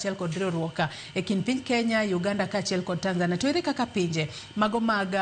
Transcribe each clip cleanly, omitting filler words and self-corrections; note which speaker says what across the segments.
Speaker 1: Kaachiel kod riwruok e kind piny Kenya, Uganda kaachiel kod Tanzania. To ere kaka pinje mago mag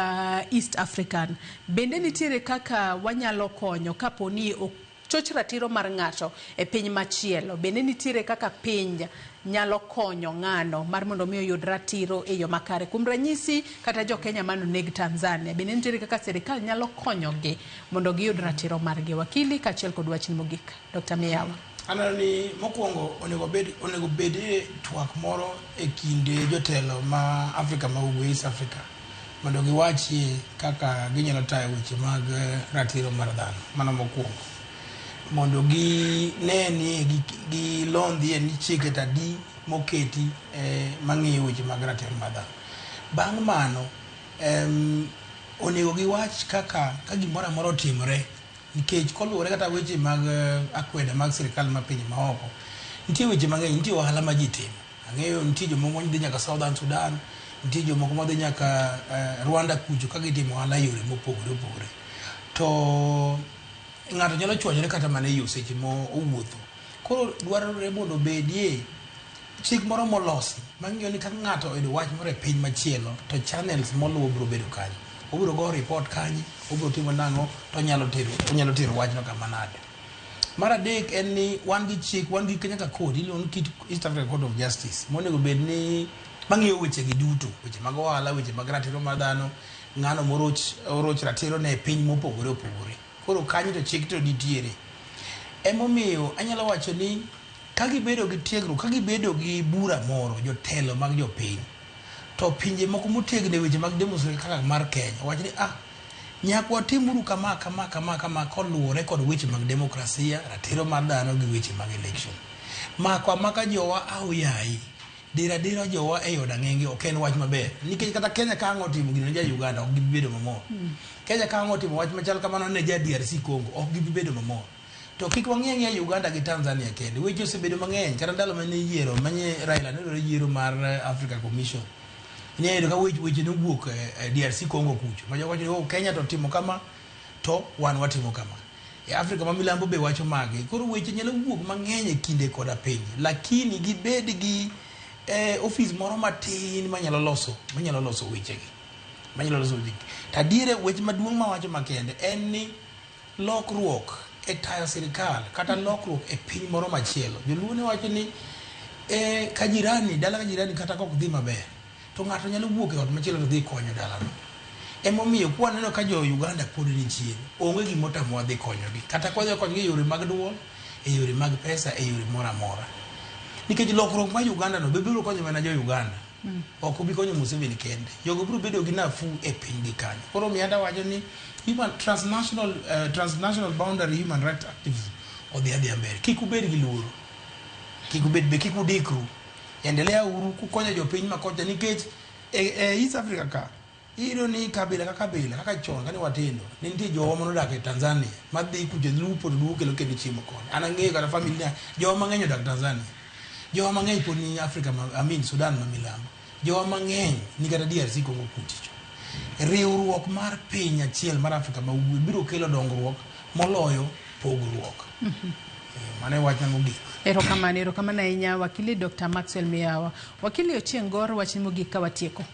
Speaker 1: East African bende nitiere kaka wanyalo konyo kapo ni ochoch ratiro mar ng'ato e piny machielo? Bende nitiere kaka piny nyalo konyo ng'ano mar mondo mi oyud ratiro e yo makare? Kuom ranyisi, kata jo Kenya mane oneg Tanzania, bende nitiere kaka sirikal nyalo konyogi mondo giyud ratiro margi? Wakili, kaachiel kod wachni mogik, Dr. Miyawa.
Speaker 2: Aneno ni mokwongo onego bed twak moro e kind jotelo ma Afrika ma Ugwe, East Africa, mondo giwachie kaka ginyalo tayo weche mag ratiro mar dhano. Mano mokwongo. Mondo gine ni gilondhie ni chike tadi moketi mang'iyo weche mag ratiro mar dhano. Bang' mano, onego giwach kaka ka gimoro amora otimore, nikech koluwore kata weche mag akweda mag sirikal ma pinje maoko, nitie weche mang'eny, nitie ohala ma ji timo. Ang'eyo nitie jomoko madhi nyaka Southern Sudan, nitie jomoko madhi nyaka Rwanda kucho ka gitimo ohala e yore mopogore opogore. To ng'ato nyalo chwanyore kata mana e yo seche mo owuotho. Koro dwarore mondo obedie chik moro molosi mang'iyo ni ka ng'ato oyudo wach moro e piny machielo, to channels moluwo biro bedo kanye. Obiro go report kanye, obiro timo nang'o, to onyalo tero wachno kama nade. Mar adek en ni wan gi chik, wan gi nyaka code iluongo ni East African Court of Justice monego bed ni mang'iyo weche gi duto, weche mag ohala, weche mag ratiro mar dhano, ng'ano moroch oroch ratiro ne e piny mopogore opogore. Koro kanyo to chik to nitiere. Emomiyo anyalo wacho ni ka gibedo gi tiegruok, ka gibedo gi bura moro, jotelo mag jopiny, to pinje moko motegno e weche mag democracy kaka mar Kenya, wach ni nyaka watimuru kama kama kama kama koluwore kod weche mag demokrasia, ratiro mar dhano gi weche mag election. Mako amaka jowa aoyaye, diro adira jowa e od ang'enge ok en wach maber, nikech kata Kenya ka ang' otimo gino ne ja Uganda, ok gibi bedo mamor. Kenya ka ang' otimo wach machal kamano ne ja DRC Congo, ok gibi bedo mamor. To kik wang'i ang'iya Uganda gi Tanzania kende. Weche osebedo mang'eny. Kata ndalo mane yiero manye Raila ne dwaro yiero mar Africa Commission, ne yudo ka weche nowuok e DRC Congo kucho ma jogo wacho ni, "Oh, Kenya to timo kama to wan watimo kama." E Afrika ma milambo be wacho magi. Koro weche nyalo wuok mang'eny e kinde koda piny, lakini gibed gi ofis moro matin manyalo loso wechegi, manyalo loso wechegi. To adiere wech maduong' mawacho makende en ni lokruok e tayo sirikal kata lokruok e piny moro machielo. Joluo ne wacho ni ka jirani, dala ka jirani kata kok dhi maber, to ng'ato nyalo wuok e ot machielo to dhi konyo dalano. Emomiyo kwaneno ka jo Uganda pod ni chien, onge gimotamowa dhi konyogi. Kata kwadhi konyogi e yore mag duol, e yore mag pesa, e yore moro amora. Nikech lokruok mar Uganda no be biro konyo mana jo Uganda. Ok obi konyo Museveni kende. Jogo biro bedo gi nafuu e pinygi kanyo. Koro Mianda wacho ni human, transnational boundary human rights activism odhi adhiya mbele. Kik ubed gi luoro. Kik ubed be kik udikru. Endelea uru kukonyo jopiny makocha, nikech e East Africa ka iyudo ni kabila ka kabila, kaka chon kane watindo ne nitie jowa manodak e Tanzania madhi kucho lupo to duogo kelo kendo chiemo koni. An ang'eyo kata familia jowa mang'eny odak Tanzania, jowa mang'eny pod ni Africa ma, I mean Sudan ma milambo, jowa mang'eny ni kata DRC Congo kuchicho. Riwruok mar piny achiel mar Afrika ma ugwe biro kelo dongruok moloyo pogruok. Mano e wachna mogik.
Speaker 1: Erokamano, erokamano ahinya, wakili Dr. Maxwell Miyawa. Wakili Ochieng' Gor, wachni mogik ka watieko.